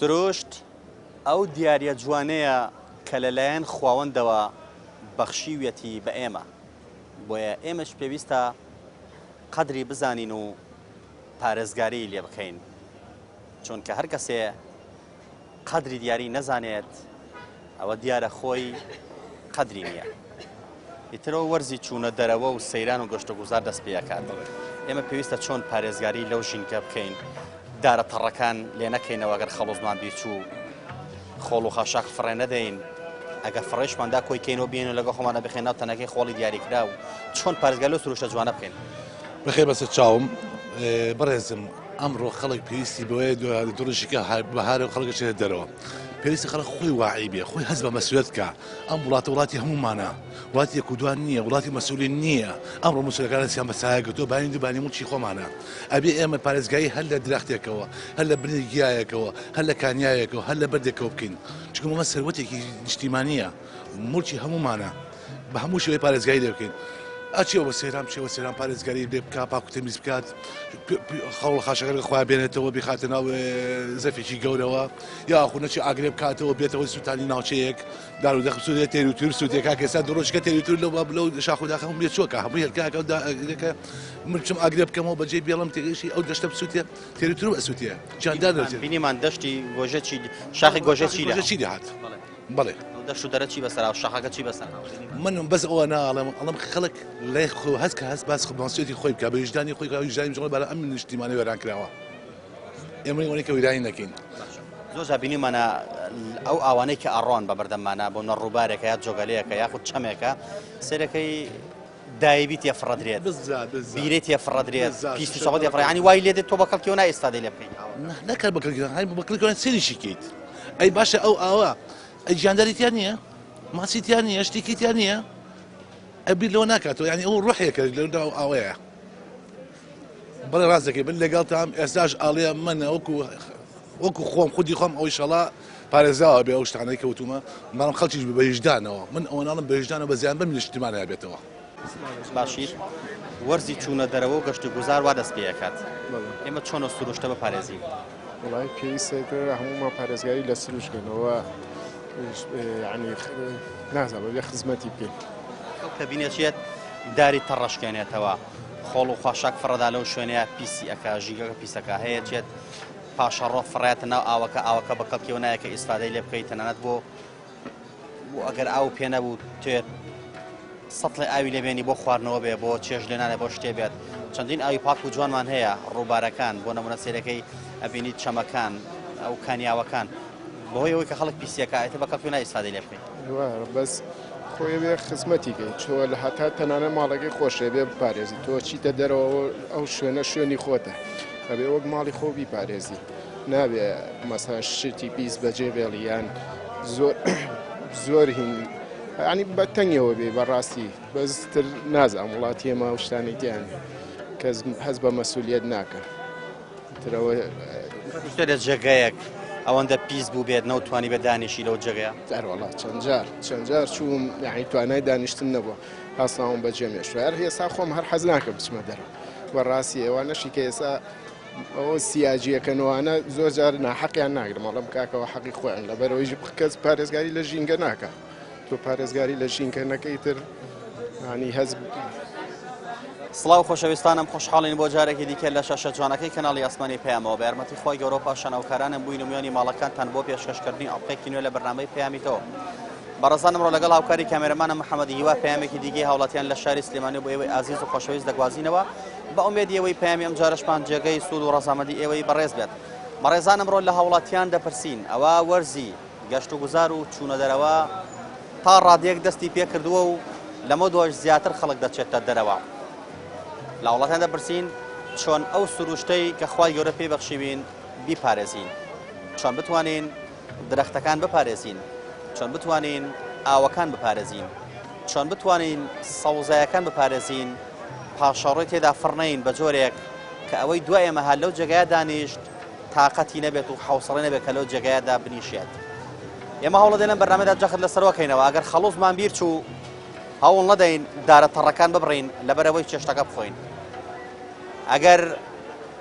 سروشت ئەو دیاریە جوانەیە کە لەلایەن خواوەندەوە بەخشیویەتی بە ئێمە، بۆیە ئێمەش پێویستە قەدری بزانین و پارێزگاریی لێ بکەین، چونکە هەر کەسێ قەدری دیاری نەزانێت ئەوە دیارە خۆی قەدری نییە. ئیترەوە وەرزی چوونە دەرەوە و سەیران و گەشتوگوزار دەست پێ ئەکات. ئێمە پێویستە چۆن پارێزگاری لەو ژینگە بکەین، دارە تەڕەکان لێ نەکەینەوە گەر خەڵوزمان بیرچوو، خۆڵ و خاشاک فڕێ نەدەین، ئەگەر فڕێشمان دا کۆی کەینەوە بێنین لەگەڵ خۆمانە بخەین ناو تەنەکەی خۆڵی دیاریکراو، چۆن پارێزگاری لەو سروشتە جوانە بکەین؟ بەخێر بەسەر چاوم بەڕێزم ئەمڕۆ خەڵک پێویستی بەوەیە دوڕشیکە بەهارە و خەڵک ئەچێتە دەرەوە پێویستی خەڵک خۆی واعی بێ خۆی هەست بە مەسئولیەت بکا ئەم وڵاتە وڵاتی هەموومانە وڵاتی یەک و دوان نییە وڵاتی مەسئولین نییە ئەمڕۆ مەسئولەکان دەستیان بە سایە گرتووە بانی دووبانی موڵکی خۆمانە ئەبێ ئێمە پارێزگایی هەر لە درەختێکەوە هەر لە بنی گیایەکەوە هەر لە کانیاوێکەوە هەر لە بەردێکەوە بکەین چونکە ئەمە سەروەتێکی نیشتیمانییە موڵکی هەموومانە بە هەموو شێوەی پارێزگاری لێ بکەین ئەچێەوە سەیران بچێەوە سەیران پارێزگاری لێ بکا پاک و تەمیز بکات خەوڵ خاشەکە خۆیان بێنێتەوە بیخاتە ناو زەفێکی گەورەوە یاخود نەچی ئاگرێ بکاتەوە بێتەوە سووتانی ناوچەیەک دار و دەخ بسوودێت تێر و تور سوودێ کاکە ئێستا دوو ڕۆژکە تێر و تور لەو باب لەو شاخ و داخە هەموو چۆکە هەموو هێلکاکە و داگرەکە من بچم ئاگرێ بکەمەوە بەجێ بێڵم تێگەشی ئەو دەشتە بسووتێ تێر و تور ئەسووتێ جاندار دەچێت بینیمان دەشتی گۆژە چی شاخی گۆژە چی لە چی دەهات بەڵێ دەشت و دەرە چی بەسەر و شاخەکە چی بەسەر من بەس ئەوە ناڵێم ئەڵم خەڵک لای خۆ هەست کە هەست باس خۆ خۆی بکە بە ویژدانی خۆی ویژدانی جڵ بەرە ئەم نیشتیمانە وێران کراوە ئێمە ئەوەی کە ویرانی نەکەین. زۆر جار بینیمانە ئەو ئاوانەی کە ئەڕۆن بە بەردەممانە بۆ نە ڕووبارێکە یا جۆگەلەیەکە یاخود چەمێکە سێرەکەی دایبی تێفڕدرێت بیرێ تێفڕدرێت پیس و سەقۆ تێفڕ ینی وای لێ دێت تۆ بە کەڵکیەوە نا ئێستا دەی لێ بکەیت نەکەر بە کەڵکی بە کەڵکی سێریشی کەیت ئەی باشە ئەو ئاوە ئەی گیانداری تیا نییە ماسی تیا نییە شتێکی تیا نییە ئەبیر لەوە ناکاتەوە یعنی ئەو ڕۆحێکە لەو ئاوەیە بەڵێ ڕاست دەکەی من لەگەڵتام ئێستاش ئاڵێ من وەکو وەکو خۆم خودی خۆم ئەوی شەڵا پارێزاوە بێ ئەو شتانەی کەوتومە بەڵام خەڵکیش بە ویژدانەوە من ئەوە ناڵم بە ویژدانەوە بە زیان بەم نیشتیمانە بێتەوە. باشیت وەرزی چوونە دەرەوە و گەشت و گوزار وا دەست پێ ئەکات ئێمە چۆن ئەو سروشتە بپارێزین؟ وەڵای پێویستە هەموومان پارێزگاری لە سروشت کەینەوە یعنی نازانم بێ خزمەتی بکەین. خەڵک کە بینێچێت داری تەڕەشکێنێتەوە خۆڵ و خاشاک فڕەدا لەو شوێنەیە پیسی ئەکا ژینگەکە پیسەکە هەیە چێت پاشەڕۆ فڕێتە ناو ئاوەکە ئاوەکە بە کەڵکیەوە نایە کە ئیسفادەی لێ بکەیت تەنانەت بۆ بۆ ئەگەر ئاو پێ نەبوو توێت سەتڵێ ئاوی لێبێنی بۆ خواردنەوە بێ بۆ چێژ لێنانێ بۆ شتێ بێت چەندین ئاوی پاک و جوانمان هەیە ڕووبارەکان بۆ نمونە سێرەکەی ئەبینیت چەمەکان ئەو کانیاوەکان بەهۆی ئەوەی کە خەڵک پیسیەکە ئیتر بە کەڵکی نایە ئیسفادەی لێ بکەین. بەس خۆی بێ خزمەتی کەی چۆ لە هەتا تەنانە ماڵەکەی خۆشێ بێ بپارێزی تۆ چیتە دەرەوە ئەو شوێنە شوێنی خۆتە ئەبێ وەک ماڵی خۆ بیپارێزی نابێ مەسا شتی پیس بەجێ بێڵی یان زۆر زۆر هین ینی بە تەنگەوە بێ بەڕاستی بەستر نازانم وڵاتی ئێمە ئەو شتانەی تیان کەس هەست بە مەسولیت ناکە. ترەوە شتە لە جێگایەک ئەوەندە پیس بوو بێت نەوتوانی بە دانیشی لەو جێگەیە دەروەڵا چەند جار چەند جار چووم یعنی توانای دانیشتن نەبووە هەستاوم بە جێ مێشت هەر ئێستا خۆم هەر حەز ناکەم بچمە دەرەوە بەڕاستی ئێوانەشی کە ئێستا ئەوە سیاجیەکەنەوانە زۆر جار ناحەقیان ناگرم ئەڵم کاکەوە حەقی خۆیان لەبەرەوەی کەس پارێزگاری لە ژینگە ناکە تۆ پارێزگاری لە ژینگە نەکەی تر ینی هەز سڵاو خۆشەویستانم خۆشحاڵین بۆ جارێکی دیکە لە شاشە جوانەکەی کەناڵی ئاسمانی پەیامەوە بە یارمەتی خوای گەورە و پاشان هاوکارانم بووین و میوانی ماڵەکانتان بۆ پێشکەشکردنی ئەڵقەیەکی نوێ لە بەرنامەی پەیامی تۆ بەڕێزان ئەمڕۆ لەگەڵ هاوکاری کامێرەمانم محەممەدی هیوا پەیامێکی دیکەی هاوڵاتیان لە شاری سلێمانی بۆ ئێوەی ئازیز و خۆشەویست دەگوازینەوە بە ئومێدی ئەوەی پەیامی ئەم جارەشمان جێگەی سوود و ڕەزامەندی ئێوەی بەڕێز بێت بەڕێزان ئەمڕۆ لە هاوڵاتیان دەپرسین ئەوە وەرزی گەشت و گوزار و چوونە دەرەوە تا ڕادەیەک دەستی پێکردووە و لەمە دواش زیاتر خەڵک دەچێتە دەرەوە. لە وڵاتان دەپرسین چۆن ئەو سروشتەی کە خوای گەورە پێی بەخشیوین بیپارێزین؟ چۆن بتوانین درەختەکان بپارێزین؟ چۆن بتوانین ئاوەکان بپارێزین؟ چۆن بتوانین سەوزایەکان بپارێزین پاشەڕۆی تێدا فڕنەین بە جۆرێک کە ئەوەی دوای ئێمە هات لەو جێگایە دانیشت تاقەتی نەبێت و حەوسەڵەی نەبێت کە لەو جێگایەدا بنیشێت. ئێمە هەوڵەدەین لەم بەرنامەدا جەخت لەسەرەوە کەینەوە ئەگەر خەڵوزمان بیر چوو هەوڵ نەدەین دارە تەڕەکان ببڕین لەبەرەوەی چێشتەکە بخۆین. ئەگەر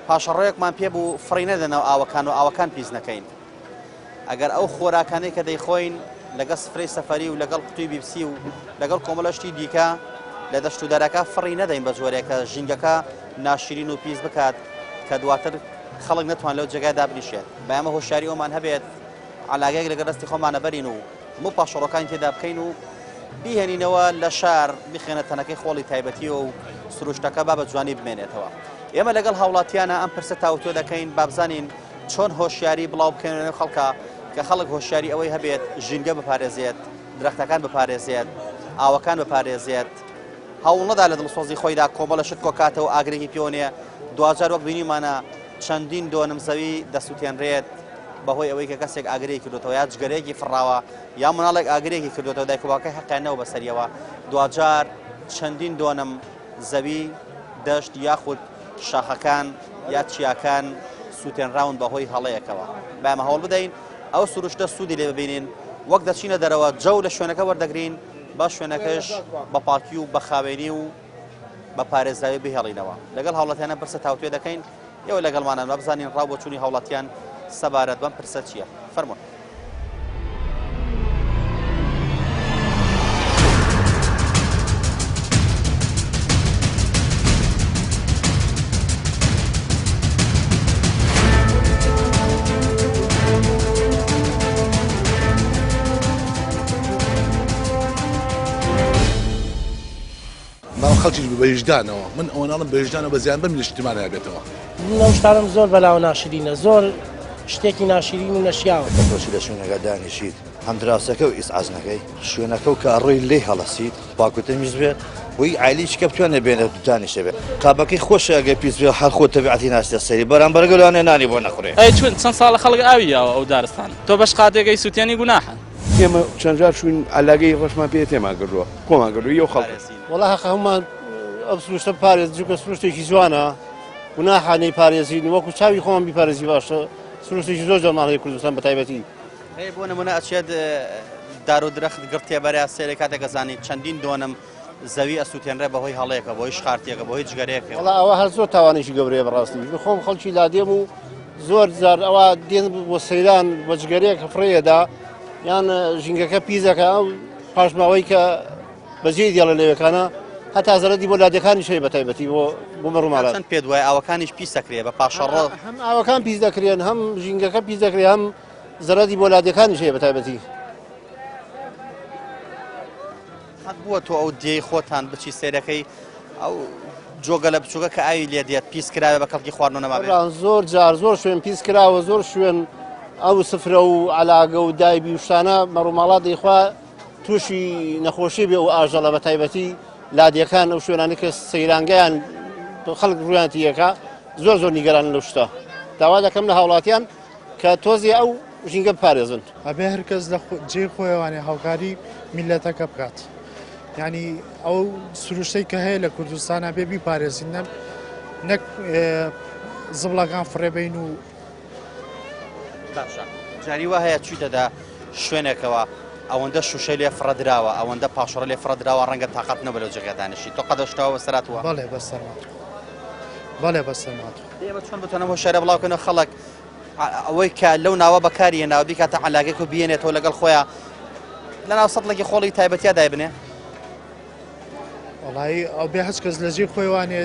پاشەڕۆیەکمان پێ بوو فڕی نەدەنەوە ئاوەکان و ئاوەکان پیس نەکەین. ئەگەر ئەو خۆراکانەی کە دەیخۆین لەگەڵ سفرەی سەفەری و لەگەڵ قوتوی بیپسی و لەگەڵ کۆمەڵە شتی دیکە لە دەشت و دەرەکە فڕی نەدەین بە جۆرێک کە ژینگەکە ناشرین و پیس بکات کە دواتر خەڵک نەتوان لەو جێگای دابنیشێت. با ئێمە هۆشیاری ئەومان هەبێت عەلاگەیەک لەگەڵ دەستی خۆمانە بەرین و هەموو پاشەڕۆکانی تێدا بکەین و بیهێنینەوە لە شار بخێنە تەنەکەی خۆڵی تایبەتیەوە و سروشتەکە با بە جوانی بمێنێتەوە. ئێمە لەگەڵ هاوڵاتیانە ئەم پرسە تاوتوێ دەکەین بابزانین چۆن هۆشیاری بڵاو بکەینەوە نێو خەڵکا کە خەڵک هۆشیاری ئەوەی هەبێت ژینگە بپارێزێت، درەختەکان بپارێزێت، ئاوەکان بپارێزێت، هەوڵ نەدا لە دڵسۆزی خۆیدا کۆمەڵە شت کۆکاتەوە ئاگرێکی پێوە نێ، دواجار وەک بینیمانە چەندین دۆنم زەوی دەسوتێنرێت بەهۆی ئەوەی کە کەسێک ئاگرێکی کردوتەوە یا جگەرەیەکی فڕاوە یا مناڵێک ئاگرێکی کردوتەوە دایک و باوکەکەی حەقیان نەوە بەسەریەوە، دواجار چەندین دۆنم زەوی، دەشت یاخود شاخەکان یا چیاکان سووتێنراون بەهۆی هەڵەیەکەوە. با ئێمە هەوڵ بدەین ئەو سروشتە سوودی لێ ببینین، وەک دەچینە دەرەوە جەو لە شوێنەکە وەردەگرین، با شوێنەکەش بە پاکی و بە خاوێنی و بە پارێزراوی بهێڵینەوە. لەگەڵ هاوڵاتیانە پرسە تاوتوێ دەکەین، ئێوە لەگەڵمانن با بزانین ڕاو بۆچوونی هاوڵاتیان سەبارەت بەم پرسە چییە؟ فەرموون. بەڵام خەڵکیش بە ویژدانەوە من ئەوە ناڵم بە ویژدانەوە بە زیان بەم نیشتیمانە بێتەوە. من ئەو شتانەم زۆر بەلاوە ناشرینە زۆر شتێکی ناشرین و نەشیاوە. کە تۆ چی لە شوێنەکە دانیشیت هەم دراوسێکە و ئیزعاج نەکەی شوێنەکە و کە ئەڕۆی لێی هەڵەسیت پاک و تەمیز بێت وی عایلەی کە بتوانێ بێنێت دانیشێ بێت قابەکەی خۆشە ئەگەر پیس بێ هەر خۆ تەبیعەتی ناچتە سەری بەرامبەرەکە لەوانەیە نانی بۆ نەخورێ. ئەی چون چەند ساڵە خەڵک ئاوی یاوە ئەو دارستانە تۆ بەش قاتێک ئەی سوتێنی گوناحە. ئێمە چەند جار چووین عەلاگەی ڕەشمان پێ تێمان کردووە کۆمان کردووە یەو خەڵک. وەڵا هەقە هەموومان ئەم سروشتە بپارێزین چونکە سروشتێکی جوانە گوناحە نەیپارێزین وەکو چاوی خۆمان بیپارێزی باشە سروشتێکی زۆر جوانمان هەیە کوردستان بە تایبەتی. هەیە بۆ نمونە ئەچێت دار و درەخت گڕ تێبەرە سەیرێ کاتێک ئەزانی چەندین دۆنم زەوی ئەسووتێنرێ بەهۆی هەڵەیەکە بۆی شخارتیەکە بۆی جگەرەیەکەوە. وەڵا ئەوە هەر زۆر تاوانێکی گەورەیە بەڕاستی من خۆم خەڵکی لادێم و زۆر جار ئەوە دێن بۆ سەیران بە جگەرەیەک فڕێدا یان ژینگەکە پیزەکە ئەو پاشماوەی کە بەجێی دێڵە لەوێکانە هەتا زەرەدی بۆ لادێکانیش هەیە بە تایبەتی بۆ بۆ مەڕوماڵات. چەند پێت وایە ئاوەکانیش پیس دەکرێ بە پاشەڕۆ؟ هەم ئاوەکان پیس دەکرێن هەم ژینگەکە پیس دەکرێ هەم زەرەدی بۆ لادێکانیش هەیە بە تایبەتی. قەت بووە تۆ ئەو دێی خۆتان بچی سەیرەکەی ئەو جۆگەلە بچووکە کە ئاوی لێ دێت پیس کراوە بە کەڵکی خواردنەوە نەمابێت؟ زۆر جار زۆر شوێن پیس کراوە زۆر شوێن ئەو سفرە و عەلاگە و دایبی و شتانە مەڕوماڵات دەیخوا تووشی نەخۆشی بێ و ئاژەڵە بە تایبەتی لادێکان ئەو شوێنانەی کە سەیرانگەیان خەڵک ڕویان تیەکە زۆر زۆر نیگەرانن لەو شتە داوا دەکەم لە هاوڵاتیان کە تۆزێ ئەو ژینگە بپارێزن. ئەبێ هەر کەس لە جێی خۆیەوانێ هاوکاری میللەتەکە بکات یعنی ئەو سروشتەی کە هەیە لە کوردستان ئەبێ بیپارێزین نەک زبڵەکان فڕێبین و باشە جاری وا هەیە چیتە دە شوێنێکەوە ئەوەندە شوشەی لێ فڕەدراوە ئەوەندە پاشڕە لێ فڕەدراوە ڕەنگە تاقەت نەبێت لەو جێگا دانیشی تۆ قەدە شتەوە بەسەراتوە بەڵێ بەسەرماتوە بەڵێ بەسەرماتوە ئێمە چۆن بتوانم هۆشیارە بڵاو کەنەوە خەڵک ئەوەی کە لەو ناوە بەکاری هێناوە بیکاتە عەلاگێک و بیێنێتەوە لەگەڵ خۆیان لەناو سەتڵێکی خۆڵی تایبەتیا دایبنێ؟ وەڵایی ئەو بێ هەچ کەس لە جێی خۆی وانێ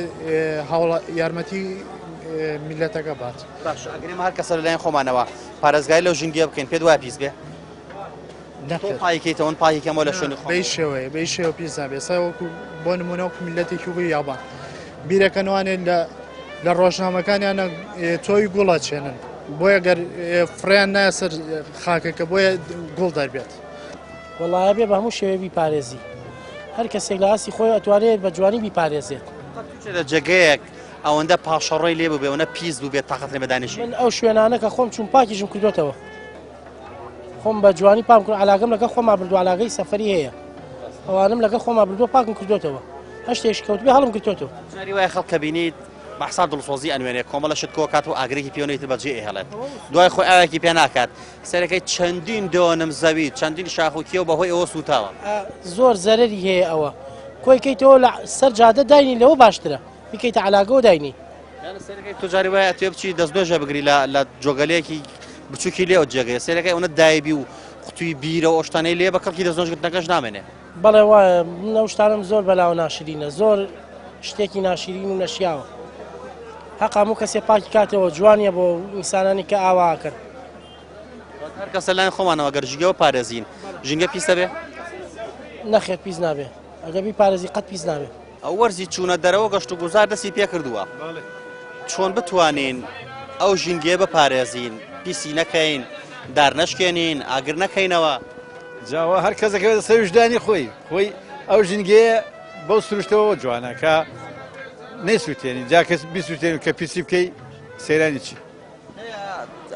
هاوڵ یارمەتی میلەتەکە بات. باش ئەگەر ئێمە هەر کەسە لەلایەن خۆمانەوە پارێزگاری لەو ژینگەیە بکەین پێت وایە پیس بێ؟ تۆ پایکەیتەوە من پاکیکەمەوە لە شوێنی خۆم. بەی شێوەیە بەی شێوە پیس نابێ ئێستا وەکو بۆ نمونە وەکو میلەتێکی وەکو یابان بیرەکەنوانێ لە لە ڕۆژنامەکانیانە تۆی گوڵ ئەچێنن بۆیە گەر فڕیان نایە سەر خاکەکە بۆیە گوڵ دەربێت. وەڵا ئەبێ بە هەموو شێوەیە بیپارێزی هەر کەسێک لە ئاستی خۆی ئەتوانێت بە جوانی بیپارێزێت. قەت چوویتە جێگەیەک ئەوەندە پاشەڕۆی لێ بووبێ ئەوەنە پیس بووبێت تاقەت نەبێ دانیشی؟ من ئەو شوێنانە کە خۆم چووم پاکیشم کردۆتەوە خۆم بە جوانی پاکم کرد عەلاگەم لەگەڵ خۆما بردووە عەلاگەی سەفەری هەیە ئەوانم لەگەڵ خۆما بردووە پاکم کردۆتەوە هەر شتێکش کەوتبێ هەڵم کردۆتەوە. جاری وایە خەڵک کە بینیت بە حساب دڵسۆزی ئەنوێنێ کۆمەڵە شت کۆکات و ئاگرێکی پێوە نەیتر بەجێ ئەهێڵێت دوای خۆی ئاوێکی پێ ناکات سەرەکەی چەندین دۆنم زەوی چەندین شاخ و کێو بەهۆی ئەوە سووتاوە. زۆر زەرەری هەیە ئەوە کۆی کەیتەوە لە سەر جادە داینی لەوە باشترە بیکەیتە عەلاگەوە داینی. یانە سەرەکەی تۆ جاری وایە ئەتوێ بچی دەستنوێژە بگری لە لە جۆگەلەیەکی بچووکی لێوە جێگەیە سەیرەکەی ئەوەنە دایبی و قوتوی بیرە و ئەو شتانەی لێ بە کەڵکی دەستنوێژگرتنەکەش نامێنێ. بەڵێ وایە من ئەو شتانەم زۆر بەلاوە ناشرینە زۆر شتێکی ناشرین و نەشیاوە هەق هەموو کەسێ پاکی کاتەوە جوانیە بۆ ئینسانانی کە ئاوا ئەکەن. هەر کەسە لای خۆمانەوە گەر ژینگەوە پارێزین ژینگە پیس دەبێ؟ نەخێر پیس نابێ ئەگەر بیپارێزی قەت پیس نابێ. ئەو وەرزی چوونە دەرەوە گەشت و گوزار دەستی پێکردووە چۆن بتوانین ئەو ژینگەیە بپارێزین پیسی نەکەین دار نەشکێنین ئاگر نەکەینەوە؟ جاوە هەر کەس دەکەوێتە سەر ویژدانی خۆی خۆی ئەو ژینگەیە بەو سروشتەوە جوانە کە نەیسووتێنی جا کەس بیسووتێنی کە پیسی بکەی سەیرانی چی؟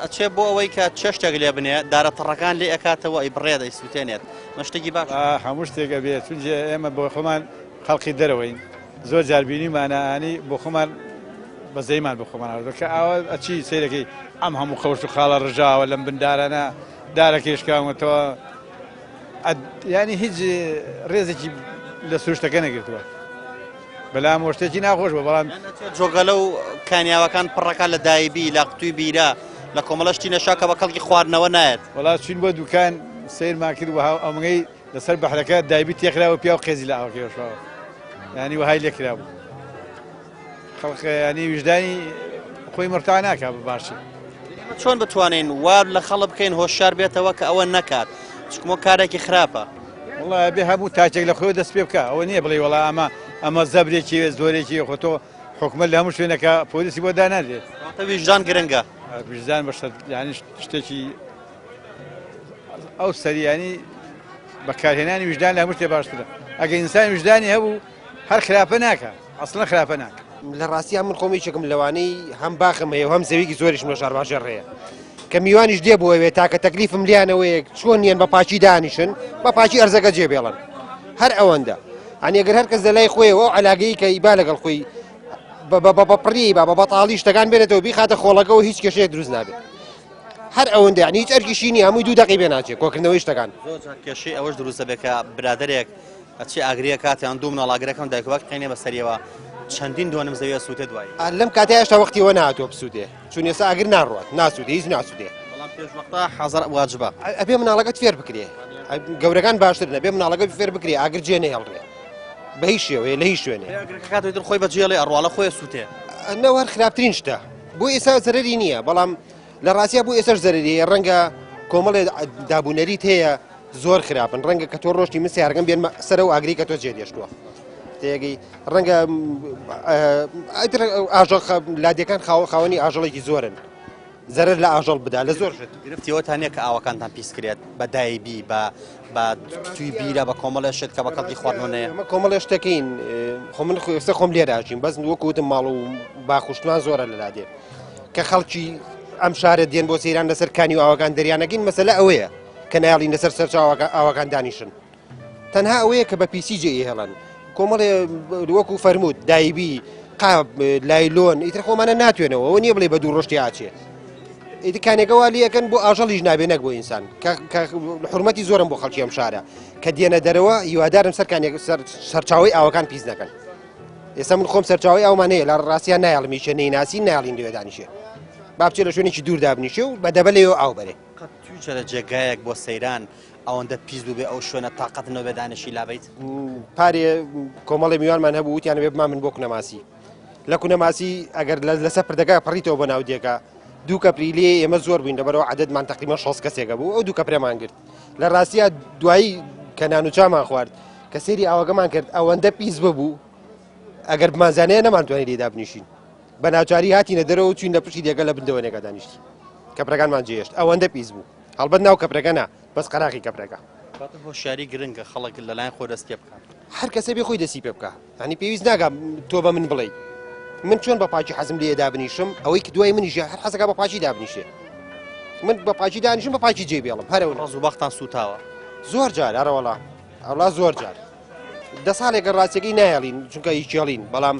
ئەچێ بۆ ئەوەی کە چێشتێک لێ بنێ دارە تەڕەکان لێ ئەکاتەوە ئەیبڕێت ئەیسووتێنێت مە شتێکی باش هەموو شتێک ئەبێت چونجێ ئێمە بۆ خۆمان خەڵقی دەرەوەین زۆر جار بینیمانە ئانی بۆ خۆمان بەزەیمان بۆ خۆمان هاتووە کە ئاوا ئەچی سەیرەکەی ئەم هەموو قەوش و خاڵە ڕژاوە لەم بندارانە دارەکەی شکاوەتەوە ینی هیچ ڕێزێکی لە سروشتەکە نەگرتووە بەلام شتێکی ناخۆش بە بەڵام جۆگەلە و کانیاوەکان پڕەکە لە دایبی لە قوتوی بیرە لە کۆمەڵە شتی نەشا کە بە کەڵکی خواردنەوە نایەت. وەڵا چوین بۆ دوکان سەیرمان کرد وەها ئەمەی لەسەر بەحرەکە دایبی تێخراوە پیاو قێزی لە ئاوەکەی وەشاوە ینی وەهای لێکرابوو خەڵک ینی ویژدانی خۆی مرتا ناکا بە باشی. ئێمە چۆن بتوانین وا لە خەڵک بکەین هۆشیار بێتەوە کە ئەوە نەکات چکمۆ کارێکی خراپە. وەڵا ئەبێ هەموو تاکێک لە خۆی دەست پێ بکا ئەوە نییە بڵێ وەڵا ئەمە ئەمە زەبرێکی زۆرێکی خۆ تۆ حکومەت لە هەموو شوێنەکە پۆلیسی بۆ دانانرێت. واتە ویژدان گرنگە. ویژدان بە شەرت یانی شتێکی ئەو سەریانی بەکارهێنانی ویژدان لە هەموو شتێ باشترە ئەگەر ئینسان ویژدانی هەبوو هەر خراپە ناکا ئەسڵەن خراپە ناکا. لە ڕاستیا من خۆم یەکێکم لەوانەی هەم باخم هەیە و هەم زەویکی زۆریشم لە شارباژێڕ هەیە کە میوانیش دێ بۆ ئەوێ تاکە تەکلیفم لیانەوەیە چۆن یەن بە پاکی دانیشن بە پاکی ئەرزەکە جێ بێڵن هەر ئەوەندە ئەنی ئەگەر هەر کەس لە لای خۆیەوە ئەو عەلاگەی کە ئیبا لەگەڵ خۆی بە پڕی با بە بەتاڵی شتەکان بێنێتەوە بیخاتە خۆڵەکەەوە هیچ کێشەیەک دروست نابێت هەر ئەوەندە یعنی هیچ ئەرکیشی نییە هەمووی دوو دەقی بێ ناچێت کۆکردنەوەی شتەکان زۆر جار کێشەی ئەوەش دروست دەبێت کە برادەرێک ئەچێ ئاگریە کات یان دوو مناڵ ئاگرەکەم دایک و باوکی قینێ بەسەریەوە چەندین دۆنم زەویە سووتێ دوایی. لەم کاتە هێشتا وەختی ئەوە نەهاتووە بسووتێ چون ئێستا ئاگر ناڕوات ناسووتێ هیچ ناسووتێ. بەڵام پێش وەختە حەزەر واجبە. ئەبێ مناڵەکەت فێر بکرێ گەورەکان باشترن ئەبێ مناڵەکە فێر بکرێ ئاگر جێ نەهێڵرێ بە هیچ شێوەیە لە هیچ شوێنێ. ئاگرەکە کاتێ تر خۆی بەجێڵێ ئەڕواڵە خۆی سووتێ. نەوە هەر خراپترین شتە بۆ ئێستا زەرەری نییە بەڵام لە ڕاستیا بۆ ئێسەش زەرەری هەیە ڕەنگە کۆمەڵێ دابونەریت هەیە زۆر خراپن ڕەنگە کە تۆ ڕۆشتی من سیارەکەم بێنمە سەرە و ئاگری کە تۆ جێدێشتووە تێگەی ڕەنگە ئاژەڵ لادێکان خاوەنی ئاژەڵێکی زۆرن زەرەر لە ئاژەڵ بدا لە زۆر شت. گرفتی ئەوەتان نییە کە ئاوەکانتان پیس کرێت بە دایبی بە بە توی بیرە بە کۆمەڵێ شت کە بە کەڵکی خواردنەوە نەیە؟ ئێمە کۆمەڵێ شتەکەین خۆ من ئێستا خۆم لێرە ئەژیم بەس وەکو وتم ماڵ و باخوشتمان زۆرە لە لادێ کە خەڵکی ئەم شارە دێن بۆ سەیران لەسەر کانی و ئاوەکان دەریانەگەین مەسەلە ئەوەیە کە نایڵین لەسەر سەرچاوەکە ئاوەکان دانیشن تەنها ئەوەیە کە بە پیسی جێ هێڵن کۆمەڵێ وەکو فەرمووت دایبی قاب لایلۆن ئیتر خۆمانە ناتوێنەوە ئەوە نییە بڵێ بە دوو ڕۆژ تێئاچێ ئیدی کانێکە وا لێەکەن بۆ ئاژەڵیش نابێ نەک بۆ ئینسان کە حرمەتی زۆرم بۆ خەڵکی ئەم شارە کە دێنە دەرەوە هیوادارم سەر کانێک سەرچاوی ئاوەکان پیس نەکەن ئێستا من خۆم سەرچاوی ئاومان هەیە لە ڕاستیان نایڵم هیچێ نەیناسی نایڵین لەوێ دانیشێ با بچێ لە شوێنێکی دوور دابنیشێ و بە دەبە لەوێ ئاو بەرێ. قەت تویچە لە جێگایەک بۆ سەیران ئەوەندە پیس بووبێ ئەو شوێنە تاقەت نەبێ دانیشی لابەیت؟ پارێ کۆمەڵێ میوانمان هەبوو وتیان بێ بمامن بۆ کونەماسی لە کونەماسی ئەگەر لەسەر پردەکە پەڕیتەوە بۆ ناو دێکە دوو کەپری لێ ئێمە زۆر بووین لەبەرەوە عەدەدمان تەقریبەن 60 کەسێکە بوو ئەو دوو کەپرەمان گرت لە ڕاستیا دوایی کە نان و چامان خوارد کە سەیری ئاوەکەمان کرد ئەوەندە پیس ببوو ئەگەر بمانزانایە نەمانتوانی لێی دابنیشین بە ناچاری هاتینە دەرەوە و چوین لە پشتی دێگە لە بن دەوەنێکە دانیشتین کەپرەکانمان جێهێشت ئەوەندە پیس بوو هەڵبەت ناو کەپرەکە نا بەس قەراغی کەپرەکە. کەواتە هۆشیاری گرنگە خەڵک لەلایەن خۆی دەست پێ بکات. هەر کەسە بێ خۆی دەستی پێ بکا یانی پێویست ناکا تۆ بە من بڵێی من چۆن بە پاکی حەزم لێیە دابنیشم ئەوەی کە دوای منیش هەر حەزەکا بە پاکی دابنیشێ من بە پاکی دانیشم بە پاکی جێ بێڵم هەرەوە ڕەز و باختان سووتاوە زۆر جار ئەرەوەڵا ئەوڵا زۆر جار دە ساڵێکە ڕاستەکەی نایەڵین چونکە هیچێڵین بەڵام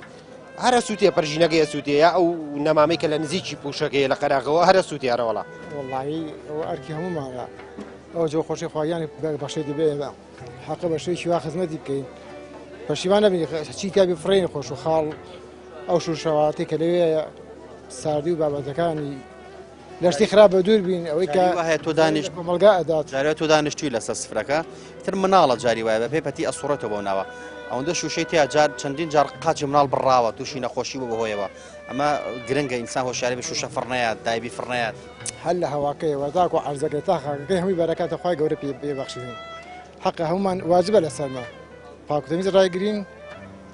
هەرە سووتێ پەرژینەکەی سووتێ یا ئەو نەمامەی کە لە نزیکی پوشەکەی لە قەراغەوە هەرە سووتێ ئەرەوەڵا وەڵی ئەوە ئەرکی هەموومانە ئەو جۆ خۆشی خواگیانی بەخشێتی بێ ئێمە حەقە بە شێوەیەکی وا خزمەتی بکەین پەشیمان نەبین چی تیا بفڕێین خۆش و خاڵ ئەو شوشەواتەی کە لەوێ ساردی و بابەتەکانی. لە شتی خراپ بە دوور بین ئەوەی کە جاری وا هەیە تۆ دانیشت کۆمەڵگا ئەدات جارێ تۆ دانیشتووی لەسەر سفرەکە تر مناڵە جاری وایە بە پێی پەتی ئەسوڕێتەوە بەو ناوە ئەوەندە شوشەی تیا جار چەندین جار قاچی مناڵ بڕاوە تووشی نەخۆشی بوو بەهۆیەوە ئەمە گرنگە ئینسان هۆشیاری بە شوشە فڕنەیات دایبی فڕنەیات هەر لە هەواکەیەوە تاکو عەرزەکەی تا خاکەکەی هەمووی بەرەکاتە خوای گەورە پێ پێ بەخشیوین حەقە هەمومان واجبە لەسەرمان پاک و تەمیز ڕایگرین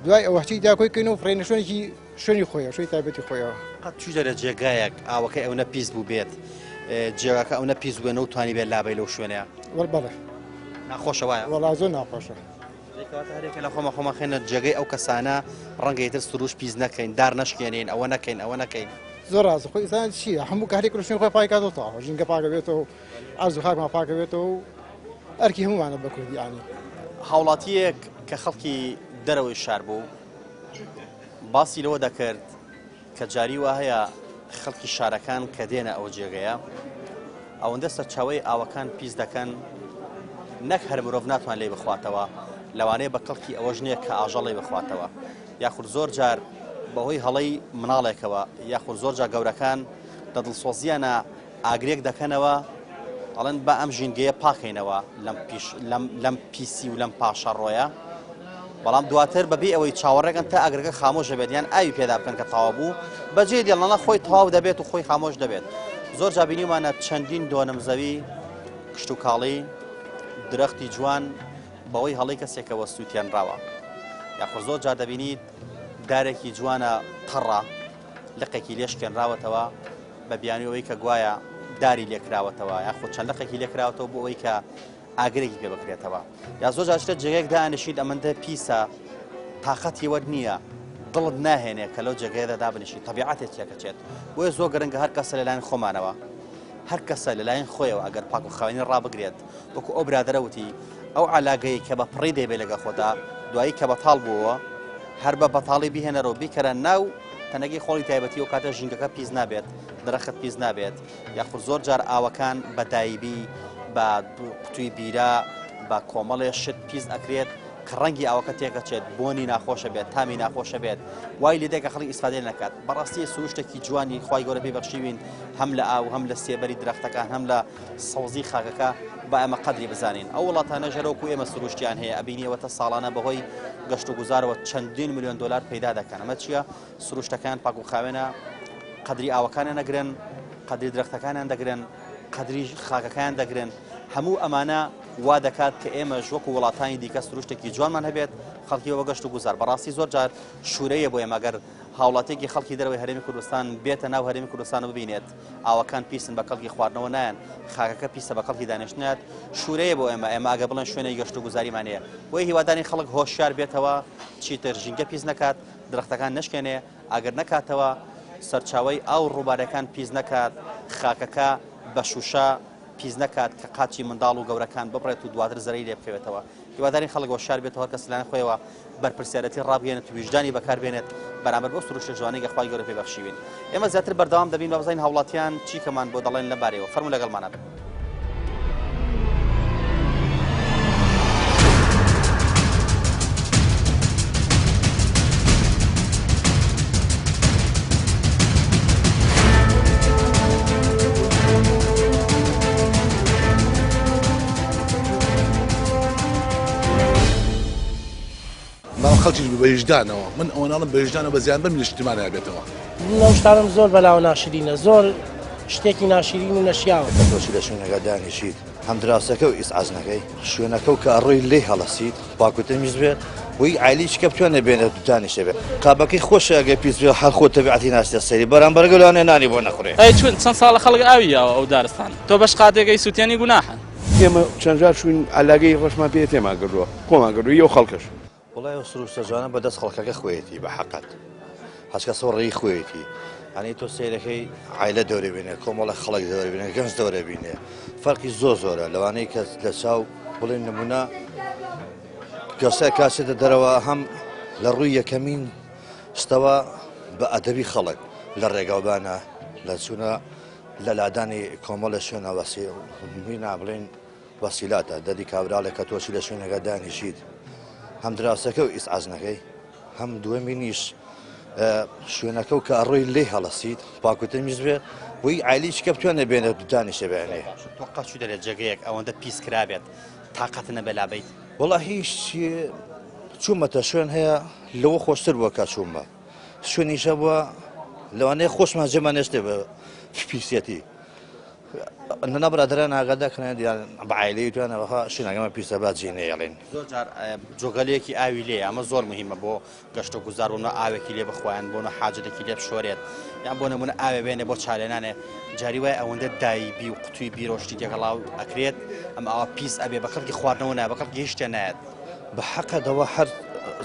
دوای ئەوە هەرچی داکۆی کەین و فڕێنە شوێنێکی شوێنی خۆیەوە شوێنی تایبەتی خۆیەوە. قەت چوویتە لە جێگایەک ئاوەکەی ئەونە پیس بوو بێت جێگاکە ئەونە پیس بووێ نەوتوانی بێت لابەی لەو شوێنەیە؟ وەڵ بەڵێ. ناخۆشە وایە؟ وەڵا زۆر ناخۆشە. کەواتە هەرێکە لە خۆمان خۆمان خێنە جێگەی ئەو کەسانە ڕەنگە ئیتر سروش پیس نەکەین دار نەشکێنین ئەوە نەکەین ئەوە نەکەین. زۆر ڕاستە خۆی ئینسان چییە هەموو کارێک لە شوێنی خۆی پاک کاتەوە تەواو ژینگە پاکە بێتەوە عەرز و خاکمان پاکە بێتەوە و ئەرکی هەموومانە بە کوردی یانی. هاوڵاتییەک کە خەڵکی دەرەوەی شار بوو باسی لەوە دەکرد کە جاری وا هەیە خەڵکی شارەکان کە دێنە ئەو جێگەیە ئەوەندە سەرچاوەی ئاوەکان پیس دەکەن نەک هەر مرۆڤ ناتوان لێی بخواتەوە لەوانەیە بە کەڵکی ئەوەش نییە کە ئاژەڵی بخواتەوە یاخود زۆر جار بەهۆی هەڵەی مناڵێکەوە یاخود زۆر جار گەورەکان لە دڵسۆزیانە ئاگرێک دەکەنەوە ئەڵێن با ئەم ژینگەیە پاکەینەوە لەم پیش لەم لەم پیسی و لەم پاشەڕۆیە بەڵام دواتر بەبێ ئەوەی چاوەڕێکن تا ئاگرەکە خامۆش دەبێت یان ئاوی پێدا بکەن کە تەواو بوو بەجێ دێڵنە خۆی تەواو دەبێت و خۆی خامۆش دەبێت زۆر جا بینیومانە چەندین دۆنم زەوی کشتوکاڵی درەختی جوان بەوەی هەڵی کەسێکەوە سووتێنراوە یاخۆ زۆر جا دەبینیت دارێکی جوانە تەڕە لقێکی لێشکێنراوەتەوە بە بیانوی ئەوەی کە گوایە داری لێکراوەتەوە یاخود چەند لقێکی لێکراوەتەوە بۆ ئەوەی کە ئاگرێکی پێ بکرێتەوە یا زۆر جار شتە جێگەیەک دانیشیت ئەمەندە پیسە تاقەتی وەر نییە دڵت ناهێنێ کە لەو جێگەیەدا دابنیشی تەبیعەتێک تێکەچێت بۆیە زۆر گرنگە هەر کەسە لەلایەن خۆمانەوە هەر کەسە لەلایەن خۆیەوە ئەگەر پاک و خاوێنی ڕابگرێت وەکو ئەو برادەرە وتی ئەو عەلاگەی کە بە پڕی دەیبێ لەگە خۆتا دوایی کە بەتاڵ بووەوە هەر بە بەتاڵی بیهێنەرەوە بیکەرە ناو تەنەکەی خۆڵی تایبەتی ئەو کاتە ژینگەکە پیس نابێت درەخت پیس نابێت یاخود زۆر جار ئاوەکان بە دایبی بە قوتوی بیرە بە کۆمەڵێ شت پیس ئەکرێت کە ڕەنگی ئاوەکە تێکەچێت بۆنی ناخۆشە بێت تامی ناخۆشە بێت وای لێ دێکە خەڵک ئیسفادەی نەکات بەڕاستی سروشتێکی جوانی خوای گەورە پێی بەخشیوین هەم لە ئاو هەم لە سێبەری درەختەکان هەم لە سەوزی خاکەکە با ئێمە قەدری بزانین ئەو وڵاتانە ژەرۆک و ئێمە سروشتیان هەیە ئەبینیەوە تا ساڵانە بەهۆی گەشت و گوزارەوە چەندین ملیۆن دلار پەیدا دەکەن ئەمە چییە سروشتەکان پاک و خاوێنە قەدری ئاوەکانیان نەگرن قەدری درەختەکانیان دەگرن قەدری خاکەکان دەگرن هەموو ئەمانە وا دەکات کە ئێمەش وەکو وڵاتانی دیکە سروشتێکی جوانمان هەبێت خەڵکی بە گەشت و گوزار بەڕاستی زۆر جار شوورەیە بۆ ئێمە گەر هاوڵاتیەکی خەڵکی دەرەوەی هەرێمی کوردستان بێتە ناو هەرێمی کوردستان و ببینێت ئاوەکان پیسن بە کەڵکی خواردنەوە نایەن خاکەکە پیسە بە کەڵکی دانیشتن نایەت شوورەیە بۆ ئێمە ئێمە ئەگەر بڵێن شوێنێکی گەشت و گوزاریمان هەیە بۆیە هیوادارین خەڵک هۆشیار بێتەوە چیتر ژینگە پیس نەکات درەختەکان نەشکێنێ ئاگر نەکاتەوە سەرچاوەی ئاو ڕووبارەکان پیس نەکات خاکەکە بە شوشە پیس نەکات کە قاچی منداڵ و گەورەکان ببڕێت و دواتر زەرەی لێ بکەوێتەوە هیوادارین خەڵک هۆشیار بێتەوە هەر کەس لەلایەن خۆیەوە بەرپرسیارەتی ڕابگەیەنێت و ویژدانی بەکاربێنێت بەرامبەر بەو سروشتە جوانەی کە خوای گەورە پێی بەخشیوین. ئێمە زیاتر بەردەوام دەبین با بزانین هاوڵاتیان چی کەمان بۆ دەڵێن لەم بارەیەوە. فەرموو لەگەڵمانە بن. بەڵام خەڵکیش بە ویژدانەوە من ئەوە ناڵم بە ویژدانەوە بە زیان بەم نیشتیمانە بێتەوە. من ئەو شتانەم زۆر بەلاوە ناشرینە زۆر شتێکی ناشرین و نەشیاوە. کە تۆ چی لە شوێنەکە دانیشیت هەم دراوسێکە و ئیزعاج نەکەی شوێنەکە و کە ئەڕۆی لێی هەڵەسیت پاک و تەمیز بێت بۆی عایلەی چکە بتوانێ بێنێت و دانیشێ بێت قابەکەی خۆشە ئەگەر پیس بێ هەر خۆ تەبیعەتی ناچێتە سەری بەرامبەرەکە لەوانەیە نانی بۆ نەخورێ. ئەی چون چەند ساڵە خەڵک ئاوی یاوە ئەو دارستانە تۆ بەش قاتێک ئەی سوتێنی گوناحە. ئێمە چەند جار چووین عەلاگەی ڕەشمان پێ تێمان کردووە کۆمان کردووە ی ئەو خەڵکەش. وەڵای ئەو سروشتە جوانە بە دەست خەڵکەکە خۆیەتی بە حەقەت هەچ کەسەو ڕێی خۆیەتی یانی تۆ سەیرەکەی عایلە دەورە بینێ کۆمەڵە خەڵک دەورە بینێ گەنج دەورە بینێ فەرقی زۆر زۆرە لەوانەیە کە لە چاو بڵێن نمونە گەسە کاسێتە دەرەوە هەم لە ڕووی یەکەمین شتەوە بە ئەدەبی خەڵک لە ڕێگاوبانە لە چوونە لە لادانی کۆمەڵە شوێنە وەسی مینا بڵێن وەسیلاتە دەدی کابراڵێک کە تۆ چی لە شوێنەکە دانیشیت هەم دراوسەکە و ئیسعاج نەکەی هەم دووەمینیش شوێنەکە و کە ئەڕۆی لێی هەڵەسیت پاک و تەمیز بێ بۆی عایلەیەکی کە بتوانێ بێنێ دانیشێ بەیانێ. تۆ قەت چوویتە لە جێگەیەک ئەوەندە پیس کرابێت تاقەتت نەبێ لابەیت؟ وەڵا هیچ چوومەتە شوێن هەیە لەوە خۆشتر بووە کە چوومە شوێنیش هەبووە لەوانەیە خۆشمان جێمان نێشتێ بە پیسیەتی نەنا برادەران ئاگادار کەنە دیان بە عایلەی توانە وەها شوێنەکەمان پیسە با جێ نەیەڵێن. زۆر جار جۆگەلەیەکی ئاوی لێیە ئەمە زۆر مهمە بۆ گەشت و گوزار بۆ نمونە ئاوێکی لێ بخوایان بۆ نە حاجەتێکی لێ بشۆرێت یان بۆ نمونە ئاوێ بێنێ بۆ چالێنانێ جاری وای ئەوەندە دایبی و قوتوی بیرۆشتی تێکەڵاو ئەکرێت ئەم ئاوا پیس ئەبێ بە کەڵکی خواردنەوە نایە بە کەڵکی هیچ شتێ نایەت. بە حەقە دەوە هەر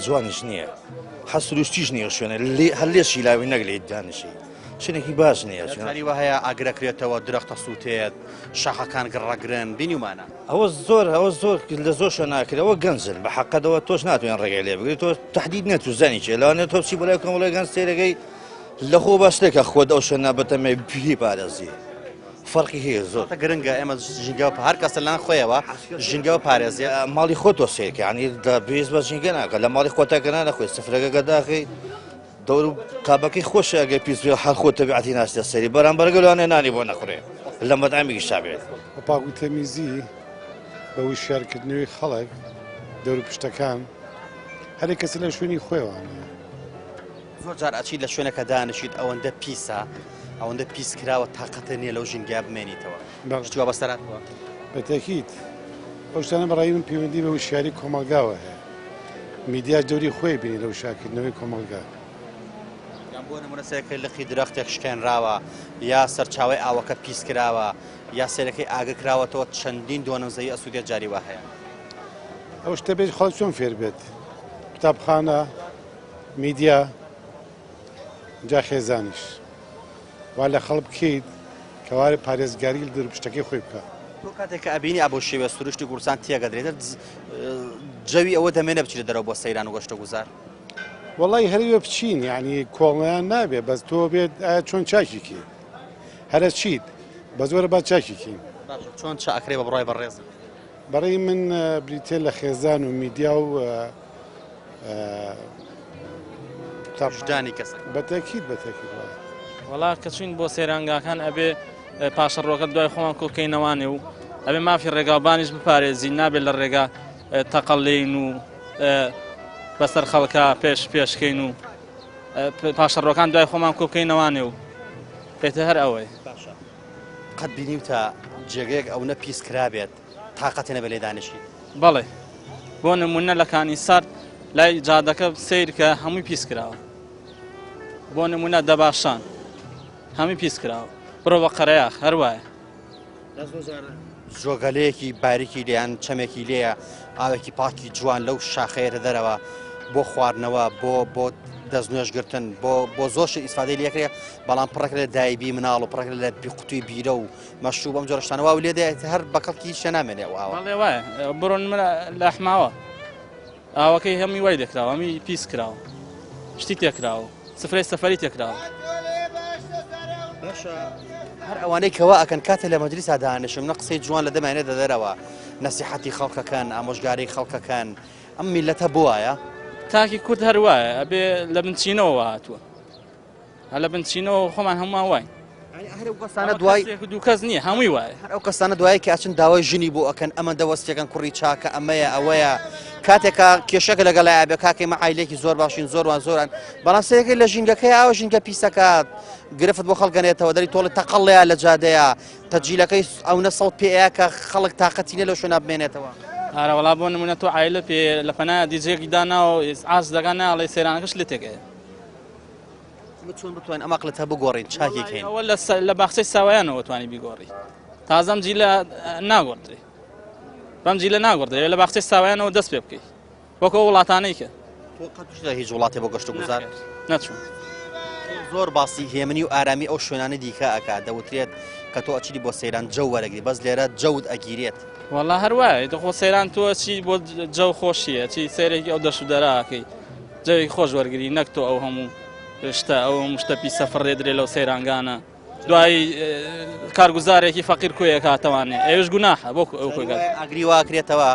جوانیش نییە هەر سروشتیش نییە شوێنە لێ هەر لێ شیلاوی نەک لێی دانیشی شوێنێکی باش نییە جاری وا هەیە ئاگرەکرێتەوە درەختە سووتێت شاخەکان گڕەگرن بینیومانە. ئەوە زۆر ئەوە زۆر لە زۆر شوێن ناکرێت ئەوە گەنجن بە حەقەدەوە تۆش ناتوانین ڕێگەی لێ بگری تۆ تهدید نێت و زانی چێ لەوانەیە تۆ بچی بۆ لای کۆمەڵی گەنج سەیرەکەی لە خۆ باش شتێکە خۆت ئەو شوێنە بەتەمێ بی پارێزی فەرقی هەیە زۆر گرنگە ئێمە ژینگە هەر کەسە لەلایەن خۆیەوە ژینگە پارێزێ ماڵی خۆت تۆ سەیرکە یعنی پێویست بە ژینگە ناکە لە ماڵی خۆتەکە نانەخۆی سفرەکە گەداخی دەور و قابەکەی خۆشە ئەگەر پیس بێ هەر خۆ تەبیعەتی ناچتە سەری بەرامبەرەکە لەوانەیە نانی بۆ نەخورێ لە مەتعەمێکیش تا بێت. بە پاک و تەمیزی، بە وشیارکردنەوەی خەڵک، دەوروپشتەکان، هەرێک کەسە لە شوێنی خۆیەوانەیە. زۆر جار ئەچیت لە شوێنەکە دانیشیت ئەوەندە پیسە ئەوەندە پیس کراوە تاقەتت نییە لەو ژینگەیە بمێنیتەوە شتی وا بەسەر هاتووە؟ بە تەکید ئەو شتانە بە ڕای من پەیوەندی بە وشیاری کۆمەڵگاوە هەیە. میدیاش دەوری خۆی بینی لە وشیارکردنەوەی کۆمەڵگا. یان بۆ نمونە سەیرکە لقی درەختێک شکێنراوە یا سەرچاوەی ئاوەکە پیس کراوە یا سەیرەکەی ئاگر کراوەتەوە چەندین دۆنم زەوی ئەسوودێت جاری وا هەیە. ئەو شتە بێت خەڵک چۆن فێر بێت؟ قوتابخانە، میدیا، جا خێزانیش. وا لە خەڵک بکەیت کەوا پارێزگاری لە دەروپشتەکەی خۆی بکات. تۆ کاتێک کە ئەبینی ئا بەو شێوەیە سروشتی کوردستان تێگەدرێت جەوی ئەوە دەمێنێ بچیتە دەرەوە بۆ سەیران و گەشت و گوزار؟ وەڵی هەرەوێ بچین یعنی کۆڵیان نابێ بەس تۆ بێت ئایا چۆن چاکی کەی هەرە چیت بە زۆرە با چاکی کەین. باشە چۆن چا ئەکرێ بە بڕوای بەڕێزت؟ بەڕێی من بریتە لە خێزان و میدیا و ویژدانی کەسەکە. بە تەکید بە تەکید وایە. وەڵا کە چوین بۆ سەیرانگاکان ئەبێ پاشەڕۆکە دوای خۆمان کۆکەینەوانێ و ئەبێ مافی ڕێگاوبانیش بپارێزین نابێت لە ڕێگا تەقەڵ لێین و بەسەر خەڵکە پێش پێشکەین و پاشەڕۆکان دوای خۆمان کۆکەینەوانێ و پێتە هەر ئەوەی. باشە قەت بینیوتە جێگەیەک ئەونە پیس کرابێت تاقەتێ نەبێ لێ دانیشیت؟ بەڵێ بۆ نمونە لە کانی سارد لای جادەکە سیر کە هەمووی پیس کراوە بۆ نمونە دەباشان هەمووی پیس کراوە بڕۆ بە قەرەیاخ هەر وایە. جۆگەلەیەکی باریکی لێیان چەمێکی لێیە ئاوێکی پاکی جوان لەو شاخەیەتە دەرەوە بۆ خواردنەوە بۆ بۆ دەست نوێژگرتن بۆ بۆ زۆر شت ئیسفادەی لێکرێ بەڵام پڕێک لە دایبی مناڵ و پڕێک لە قوتوی بیرە و مەشروب ئەم جۆرە شتانە واو لێ دێت هەر بە کەڵکی هیچ شتێ نامێنێ ئەو ئاوە. بەڵێ وایە بڕۆ نمرە لە ئەحماوە ئاوەکەی هەمی وای لێکراوە هەمی پیس کراوە شتی تێکراوە سفرەی سەفەری تێکراوە. باشە هەر ئەوانەی کەوا ئەکەن کاتێ لە مەجلیسا دانیشم نە قسەی جوان لە دەمیان دەدەرەوە نەسیحەتی خەڵکەکەن ئامۆژگاری خەڵکەکەن ئەم میلەتە بۆ وایە؟ تاکی کورد هەر وایە ئەبێ لە بنچینەوە هاتووە. هەر لە بنچینەوە خۆمان هەمووان واین. هەر ئەو کەسانە دوای دوو کەس نییە هەمووی وایە. هەر ئەو کەسانە دوای کە ئەچن داوای ژنی بۆ ئەکەن ئەمەندە وەستیەکەن کوڕی چاکە ئەمەیە ئەوەیە کاتێکە کێشەکە لەگەڵ ئابێ کاکەی مە عایلێکی زۆر باشین زۆروان زۆران بەڵام سەیرەکەی لە ژینگەکەی ئاوە ژینگە پیسەکات گرفت بۆ خەڵگەنێتەوە دەری تۆڵی تەقەڵەیە لە جادەیە تەجیلەکەی ئەونە سەوت پێەیە کە خەڵک تاقەتی نیە لەو شوێنە بمێنێتەوە. ئارە وەڵا بۆ نمونە تۆ عایلە پێ لە پەنا دیجێکی داناوە ئاست دەگا ناڵێ سەیرانەکەش لێ تێکەیە. ئێمە چۆن بتوانین ئەم عەقڵەتە بگۆڕین چاکی کەین؟ ئەوە لە باخچەی ساوایانەوە توانی بیگۆڕی تازەم جیلە ناگۆڕدرێ بەم جیلە ناگۆڕدرێ لە باخچەی ساوایانەوە دەست پێ بکەیت وەکو وڵاتانەی کە تۆ قەت چوویتە هیچ وڵاتێ بۆ گەشت و گوزار؟ نەچووم. زۆر باسی هێمنی و ئارامی ئەو شوێنانەی دیکە ئەکات دەوترێت کە تۆ ئەچیت بۆ سەیران جەو وەرەگری بەس لێرە جەوت ئەگیرێت. وەڵا هەر وایە دەخۆ سەیران تۆ چی بۆ جەو خۆشیە چی سەیرێکی ئەو دەشت و دەراکەی جەوێکی خۆش وەرگری نەک تۆ ئەو هەموو شتە ئەو هەموو شتە پیسە فڕێ درێ لەو سەیرانگانە دوای کارگوزارێکی فەقیر کۆیە کاتەوانێ ئەوش گوناحە بۆ ئەو کۆگا ئاگری واکرێتەوە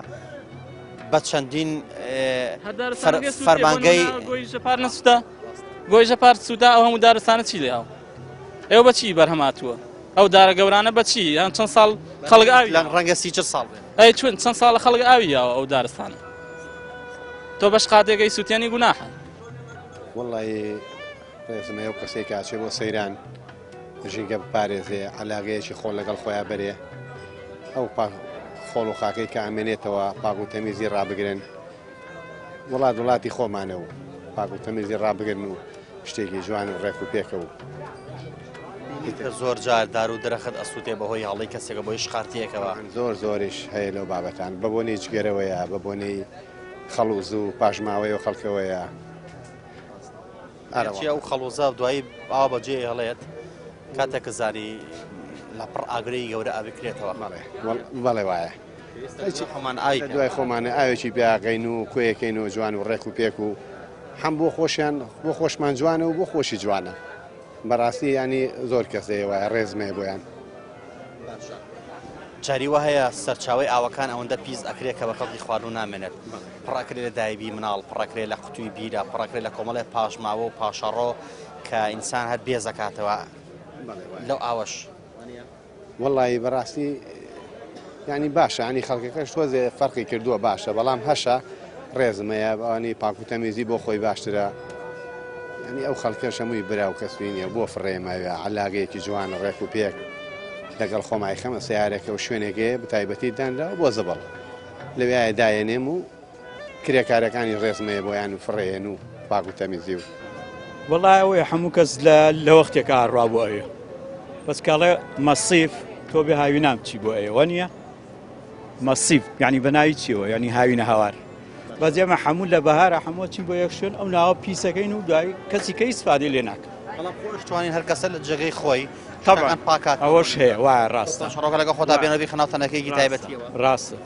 بە چەندین فەرمانگەی پار نەسوتا. گۆیژە پارت سووتا ئەو هەموو دارستانە چی لێ ئاو ئێوە بەچی بەرهەم هاتووە ئەو دارە گەورانە بەچی یان چەند ساڵ خەڵک ئاوی لە ڕەنگە سی چل ساڵ بێت ئەی چون چەند ساڵە خەڵک ئاوی یاوە ئەو دارستانە تۆ بەش قاتێکەی سووتێنی گوناحە وەڵی ڕێزمە ئەو کەسێک کاچێ بۆ سەیران ژینگە بپارێزێ علاگەیەکی خۆڵ لەگەڵ خۆیان بەرێ ئەو خۆڵ و خاکەی کە ئامێنێتەوە پاک و تەمیزی ڕابگرن وڵات وڵاتی خۆمانە و پاک و تەمیزی ڕابگرن و شتێکی جوان و ڕێک و پێکە و کە زۆر جار دار و درەخت ئەسووتێ بەهۆی هەڵەی کەسێکە بۆی شقارتیەکەوە زۆر زۆریش هەیە لەو بابەتان بە بۆنەی جگەرەوەیە بە بۆنەی خەڵوز و پاشماوەی و خەڵکەوەیە ئەرچی ئەو خەڵوزە دوایی ئاوا بەجێ هێڵێت کاتێک کە زانی لەپڕ ئاگرەی گەورە ئەبکرێتەوە بەڵێ وایە خۆمان ئاوی دوای خۆمانە ئاوێکی پیاغین و کوێکەین و جوان و ڕێک و پێک و هەم بۆ خۆشیان بۆ خۆشمان جوانە و بۆ خۆشی جوانە بەڕاستی ینی زۆر کەسەیە وایە ڕێزمەیە بۆیان. جاری وا هەیە سەرچاوەی ئاوەکان ئەوەندە پیس ئەکرێت کە بە کەڵکی خواردن نامێنێت پڕەکرێ لە دایبی مناڵ پڕەکرێ لە قوتوی بیرە پڕەکرێ لە کۆمەڵێ پاشماوە و پاشەڕۆ کە ئینسان هەر بێزەکاتەوە لەو ئاوەش. وەڵی بەڕاستی ینی باشە ینی خەڵکەکەش تۆزێ فەرقی کردووە باشە بەڵام هەشە ڕێزمەیە ئەوانی پاک و تەمیزی بۆ خۆی باشترە ینی ئەو خەڵکەش هەمووی برا و کەسوی نیە بۆ فڕێمەوە علاگەیەکی جوان ڕێک و پێک لەگەڵ خۆمای خەمە سیارەکە و شوێنێکەیە بەتایبەتی دانراوە بۆ زبڵ لەوێ دایەنێم و کرێکارەکانی ڕێزمەیە بۆیان و فڕێن و پاک و تەمیزی و. وەڵا ئەوەیە هەموو کەس لە لە وەختێکا ئەڕوا بۆ ئەوێ بەس کاڵێ مەسیف تۆ بێ هاوینان بچی بۆ ئەوێ وەنیە مەسیف یعنی بە ناوی چیەوە یعنی هاوینە هاوار بەس ئێمە هەموو لە بەهارە هەموو چین بۆ یەک شوێن ئەو ناوە پیسەکەین و دوای کەسی کە ئیسفادەی لێ ناکە بەڵام خۆش توانین هەر کەسە لە جێگەی خۆی طبعا پاکات ئەوەش هەیە وایە ڕاستە شەڕۆکە لەگەڵ خۆتا بێنە بیخە ناو تەنەکەیەکی تایبەتیەوە ڕاستە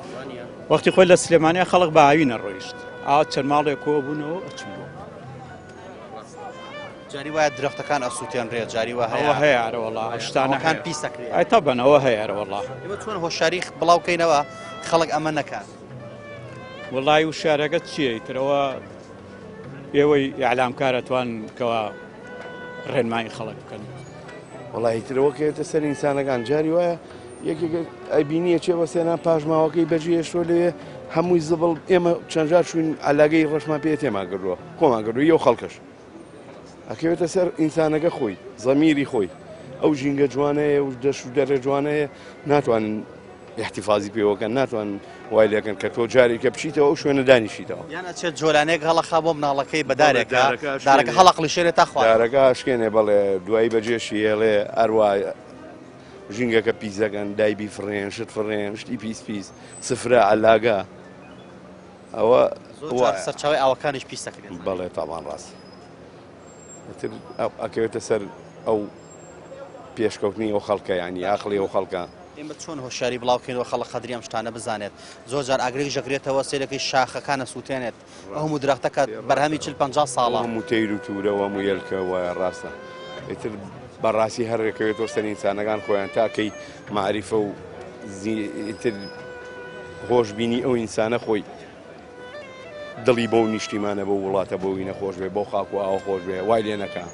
وەختی خۆی لە سلێمانیا خەڵک بە هاوینە ڕۆیشت ئاوا چەند ماڵێک کۆ بوونەوە ئەچون بۆ جاری وایە درەختەکان ئەسووتێنرێت جاری وا هەیە هەیە ئەرەوەڵا شتانەکان پیس دەکرێت ئەی تەبەن ئەوە هەیە ئەرەوەڵا ئێمە چۆن هۆشیاری بڵاو کەینەوە خەڵک ئەمە نەکات وڵی و شارەکە چییە ترەوە ئێوەی ئیعلامکارە توان کەوا ڕێنمایی خەڵک بکەن. وەڵی ترەوە کەێتە سەر ئینسانەکان جاری وایە یەکێک ئەبینیە چێ بە سێنان پاشماوەکەی بەجێ هێشتووە لەوێ هەمووی زبڵ ئێمە چەند جار چوین علاگەی ڕەشمان پێ تێمان کردووە کۆمان کردووە یو خەڵکەش ئەکەوێتە سەر ئینسانەکە خۆی زەمیری خۆی ئەو ژینگە جوانەیە و دەش و دەرە جوانەیە ناتوانن احتفاظی پێوەکەن ناتوان وای لەکەن کە تۆ جارێکە بچیتەوە ئەو شوێنە دانیشیتەوە یان ئەچێت جۆلانێک هەڵەخا بۆ مناڵەکەی بە دارێکە دارەکە هەڵەقڵیشێنێ تا خوارد دارەکە ئەشکێنێ بەڵێ دوایی بەجێشی هێڵێ ئەروا ژینگەکە پیس دەکەن دایبی فڕێن شت فڕێن شتی پیس پیس سفرە عەلاگە ئەوە سەرچاوی ئاوەکانیش پیس دەکرێت بەڵێ تاوان ڕاست ئیتر ئەکەوێتە سەر ئەو پێشکەوتنی ئەو خەڵکە ینی ئاقلی ئەو خەڵکە ئێمە چۆن هۆشیاری بڵاوکەینەوە خەڵک قەدری ئەم شتانە بزانێت زۆر جار ئاگرێک ژەگرێتەوە سێرەکەی شاخەکانە سووتێنێت ئەو هەموو درەختە کە بەرهەمی 40 50 ساڵە هەموو تەیر و تورە و هەموو یەلکە وایە ڕاستە ئیتر بەڕاستی هەر ڕێکەوێتەوە سەر ئینسانەکان خۆیان تاکەی معریفە و ئیتر هۆشبینی ئەو ئینسانە خۆی دڵی بەو نیشتیمانە بەو وڵاتە بۆ وینە خۆش بێ بەو خاک و ئاوە خۆش بێ وای لێ نەکا.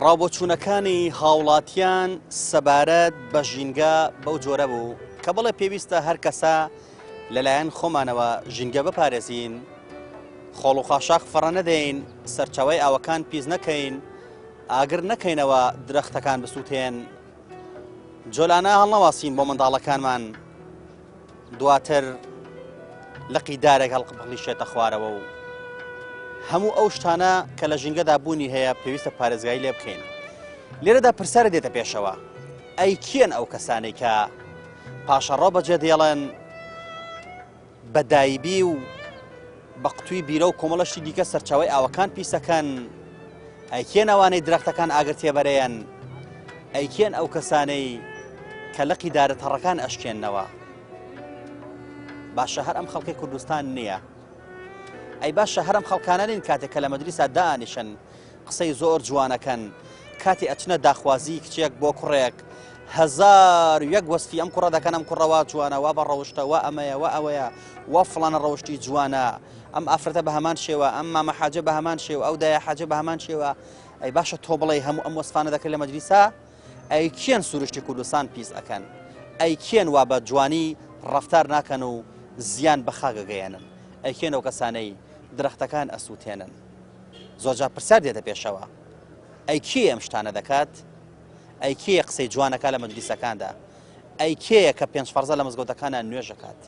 ڕاوبۆچوونەکانی هاوڵاتیان سەبارەت بە ژینگە بەو جۆرە بوو کە بەڵێ پێویستە هەر کەسە لەلایەن خۆمانەوە ژینگە بپارێزین، خۆڵ و خاشاک فڕە نەدەین، سەرچاوەی ئاوەکان پیس نەکەین، ئاگر نەکەینەوە درەختەکان بسووتێن، جۆلانە هەڵنەواسین بۆ منداڵەکانمان، دواتر لقی دارێک هەڵقبڵیشێتە خوارەوە و هەموو ئەو شتانە کە لە ژینگەدا بوونی هەیە پێویستە پارێزگای لێ بکەین. لێرەدا پرسیارە دێتە پێشەوە ئەی کێن ئەو کەسانەی کە پاشەڕۆ بەجێ دێڵن بە دایبی و بە قوتوی بیرە و کۆمەڵە شتی دیکە سەرچاوی ئاوەکان پیسەکەن ئەی کێن ئەوانەی درەختەکان ئاگر تێبەرەیەن ئەی کێن ئەو کەسانەی کە لقی دارە تەڕەکان ئەشکێننەوە باشە هەر ئەم خەڵکی کوردستان نییە ئەی باشە هەرم خەڵکانە نین کاتێک کە لە مەدریسا دانیشن قسەی زۆر جوانەکەن کاتی ئەچنە داخوازی کچێک بۆ کوڕێک 1001 وەسفی ئەم کوڕە دەکەن ئەم کوڕە وا جوانە وا بە ڕەوشتە وا ئەمەیە وا ئەوەیە وا فڵانە ڕەوشتی جوانە ئەم ئافرەتە بە هەمان شێوە ئەم مامە حاجە بە هەمان شێوە ئەو دایە حاجە بە هەمان شێوە. ئەی باشە تۆ بڵێی هەموو ئەم وەسفانە دەکرێت لە مەجلیسا؟ ئەی کێن سروشتی کوردستان پیس ئەکەن؟ ئەی کێن وا بە جوانی ڕەفتار ناکەن و زیان بە خاک ئەگەیەنن؟ ئەی کێن ئەو کەسانەی درەختەکان ئەسووتێنن؟ زۆرجار پرسیار دێتە پێشەوە ئەی کێ ئەم شتانە دەکات؟ ئەی کێیە قسەی جوان ئەکات لە مەجلیسەکاندا؟ ئەی کێیە کە پێنج فەرزە لە مزگەوتەکاندا نوێژ ئەکات؟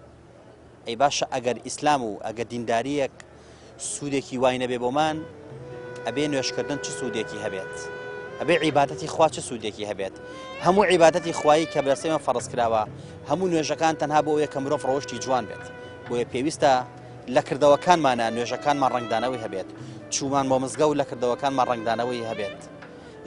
ئەی باشە ئەگەر ئیسلام و ئەگەر دینداریەک سوودێکی وای نەبێ بۆمان ئەبێ نوێژکردن چ سوودێکی هەبێت؟ ئەبێ عیبادەتی خوا چ سوودێکی هەبێت؟ هەموو عیبادەتی خوایی کە بەسەر ئێمە فەرز کراوە هەموو نوێژەکان تەنها بۆ ئەوەیە کە مرۆڤ ڕەوشتی جوان بێت بۆیە پێویستە لە کردەوەکانمانە نوێژەکانمان ڕەنگدانەوەی هەبێت چوومان بۆ مزگەوت لە کردەوەکانمان ڕەنگدانەوەی هەبێت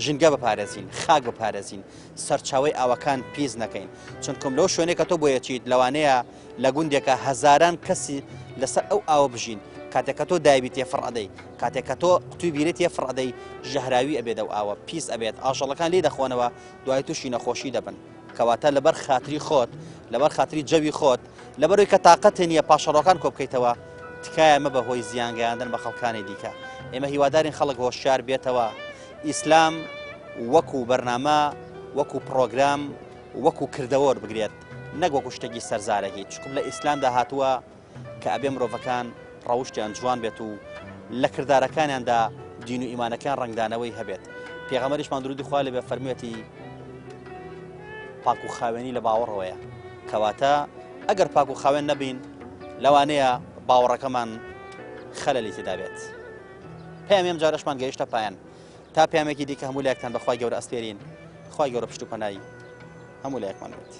ژینگە بپارێزین خاک بپارێزین سەرچاوەی ئاوەکان پیس نەکەین چونکم لەو شوێنێک کە تۆ بۆ یەچیت لەوانەیە لە گوندێکە هەزاران کەسی لەسەر ئەو ئاوە بژین کاتێک کە تۆ دایبی تێ فڕ ئەدەی کاتێک کە تۆ قوتوی بیرە تێ فڕ ئەدەی ژەهراوی ئەبێت ئەو ئاوە پیس ئەبێت ئاژەڵەکان لێی دەخۆنەوە دوای تووشی نەخۆشی دەبن کەواتە لەبەر خاتری خۆت لەبەر خاتری جەوی خۆت لەبەرەوەی کە تاقەتێ نییە پاشەڕۆکان کۆبکەیتەوە تکایە مەبە هۆی زیانگەیاندن بە خەڵکانی دیکە ئێمە هیوادارین خەڵک هۆشیار بێتەوە ئیسلام وەکو بەرنامە وەکو پڕۆگرام وەکو کردەوە وەربگرێت نەک وەکو شتێکی سەرزارەکی چونکم لە ئیسلامدا هاتووە کە ئەبێ مرۆڤەکان ڕەوشتیان جوان بێت و لە کردارەکانیاندا دین و ئیمانەکان ڕەنگدانەوەی هەبێت پێغەمبەریشمان درودی خوا لێ بێ فەرموویەتی پاک و خاوێنی لە باوەڕەوەیە کەواتە ئەگەر پاک و خاوێن نەبین لەوانەیە باوەڕەکەمان خەلەلی تێدا بێت پەیامی ئەم جارەشمان گەیشتە پایان تا پەیامێکی دیکە هەموو لایەکتان بەخوای گەورە ئەسپێرین خوای گەورە پشت و پەنای هەموو لایەکمان بێت.